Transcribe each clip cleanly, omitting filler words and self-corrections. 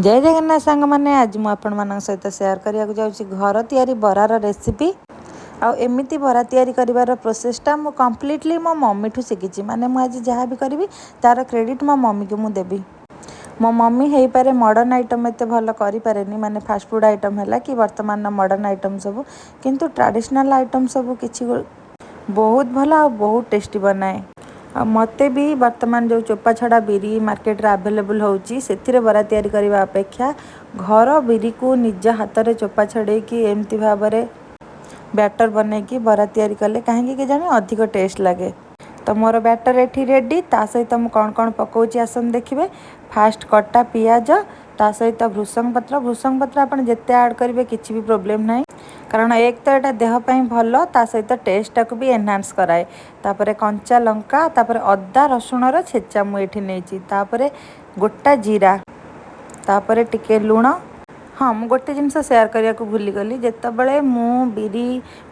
ଜୟ ଜଗନ୍ନାଥ ସାଙ୍ଗମାନେ, ଆଜି ମୁଁ ଆପଣମାନଙ୍କ ସହିତ ସେୟାର କରିବାକୁ ଯାଉଛି ଘର ତିଆରି ବରାର ରେସିପି। ଆଉ ଏମିତି ବରା ତିଆରି କରିବାର ପ୍ରୋସେସଟା ମୁଁ କମ୍ପ୍ଲିଟଲି ମୋ ମମିଠୁ ଶିଖିଛି। ମାନେ ମୁଁ ଆଜି ଯାହା ବି କରିବି, ତା'ର କ୍ରେଡ଼ିଟ୍ ମୋ ମମିକୁ ମୁଁ ଦେବି। ମୋ ମମି ହେଇପାରେ ମଡ଼ର୍ଣ୍ଣ ଆଇଟମ୍ ଏତେ ଭଲ କରିପାରେନି, ମାନେ ଫାଷ୍ଟଫୁଡ଼୍ ଆଇଟମ୍ ହେଲା କି ବର୍ତ୍ତମାନର ମଡ଼ର୍ଣ୍ଣ ଆଇଟମ୍ ସବୁ, କିନ୍ତୁ ଟ୍ରାଡ଼ିସନାଲ୍ ଆଇଟମ୍ ସବୁ କିଛି ବହୁତ ଭଲ ଆଉ ବହୁତ ଟେଷ୍ଟି ବନାଏ। ଆଉ ମୋତେ ବି ବର୍ତ୍ତମାନ ଯେଉଁ ଚୋପା ଛଡ଼ା ବିରି ମାର୍କେଟରେ ଆଭେଲେବୁଲ୍ ହେଉଛି, ସେଥିରେ ବରା ତିଆରି କରିବା ଅପେକ୍ଷା ଘର ବିରିକୁ ନିଜ ହାତରେ ଚୋପା ଛଡ଼େଇକି ଏମିତି ଭାବରେ ବ୍ୟାଟର୍ ବନେଇକି ବରା ତିଆରି କଲେ କାହିଁକି କେଜାଣି ଅଧିକ ଟେଷ୍ଟ ଲାଗେ। ତ ମୋର ବ୍ୟାଟର୍ ଏଠି ରେଡ଼ି। ତା ସହିତ ମୁଁ କ'ଣ କ'ଣ ପକାଉଛି, ଆସନ୍ତୁ ଦେଖିବେ। ଫାଷ୍ଟ କଟା ପିଆଜ, ତା ସହିତ ଭୃସଙ୍ଗ ପତ୍ର। ଭୃସଙ୍ଗ ପତ୍ର ଆପଣ ଯେତେ ଆଡ଼୍ କରିବେ, କିଛି ବି ପ୍ରୋବ୍ଲେମ୍ ନାହିଁ, କାରଣ ଏକ ତ ଏଇଟା ଦେହ ପାଇଁ ଭଲ, ତା ସହିତ ଟେଷ୍ଟଟାକୁ ବି ଏନହାନ୍ସ କରାଏ। ତାପରେ କଞ୍ଚା ଲଙ୍କା, ତାପରେ ଅଦା ରସୁଣର ଛେଚା ମୁଁ ଏଠି ନେଇଛି, ତାପରେ ଗୋଟା ଜିରା, ତାପରେ ଟିକେ ଲୁଣ। ହଁ, ମୁଁ ଗୋଟେ ଜିନିଷ ସେୟାର କରିବାକୁ ଭୁଲିଗଲି। ଯେତେବେଳେ ମୁଁ ବିରି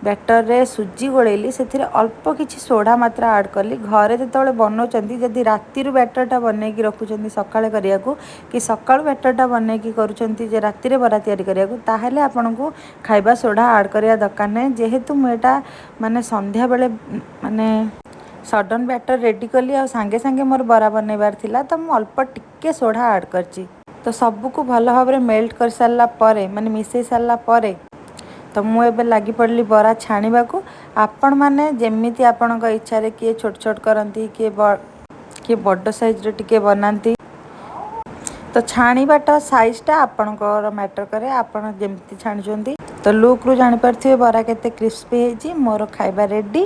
ବ୍ୟାଟରରେ ସୁଜି ଗୋଳେଇଲି, ସେଥିରେ ଅଳ୍ପ କିଛି ସୋଢ଼ା ମାତ୍ରା ଆଡ଼୍ କଲି। ଘରେ ଯେତେବେଳେ ବନାଉଛନ୍ତି, ଯଦି ରାତିରୁ ବ୍ୟାଟରଟା ବନେଇକି ରଖୁଛନ୍ତି ସକାଳେ କରିବାକୁ, କି ସକାଳୁ ବ୍ୟାଟରଟା ବନେଇକି କରୁଛନ୍ତି ଯେ ରାତିରେ ବରା ତିଆରି କରିବାକୁ, ତାହେଲେ ଆପଣଙ୍କୁ ଖାଇବା ସୋଢ଼ା ଆଡ଼୍ କରିବା ଦରକାର ନାହିଁ। ଯେହେତୁ ମୁଁ ଏଇଟା ମାନେ ସନ୍ଧ୍ୟାବେଳେ ମାନେ ସଡ଼ନ୍ ବ୍ୟାଟର ରେଡ଼ି କଲି ଆଉ ସାଙ୍ଗେ ସାଙ୍ଗେ ମୋର ବରା ବନେଇବାର ଥିଲା, ତ ମୁଁ ଅଳ୍ପ ଟିକେ ସୋଢ଼ା ଆଡ଼୍ କରିଛି। ତ ସବୁକୁ ଭଲ ଭାବରେ ମେଲ୍ଟ କରିସାରିଲା ପରେ, ମାନେ ମିଶାଇ ସାରିଲା ପରେ, ତ ମୁଁ ଏବେ ଲାଗି ପଡ଼ିଲି ବରା ଛାଣିବାକୁ। ଆପଣମାନେ ଯେମିତି ଆପଣଙ୍କ ଇଚ୍ଛାରେ, କିଏ ଛୋଟ ଛୋଟ କରନ୍ତି, କିଏ ବଡ଼ ସାଇଜ୍ର ଟିକେ ବନାନ୍ତି। ତ ଛାଣିବାଟା ସାଇଜ୍ଟା ଆପଣଙ୍କର ମ୍ୟାଟର୍ କରେ, ଆପଣ ଯେମିତି ଛାଣିଛନ୍ତି। ତ ଲୁକ୍ରୁ ଜାଣିପାରୁଥିବେ ବରା କେତେ କ୍ରିସ୍ପି ହେଇଛି। ମୋର ଖାଇବା ରେଡ଼ି।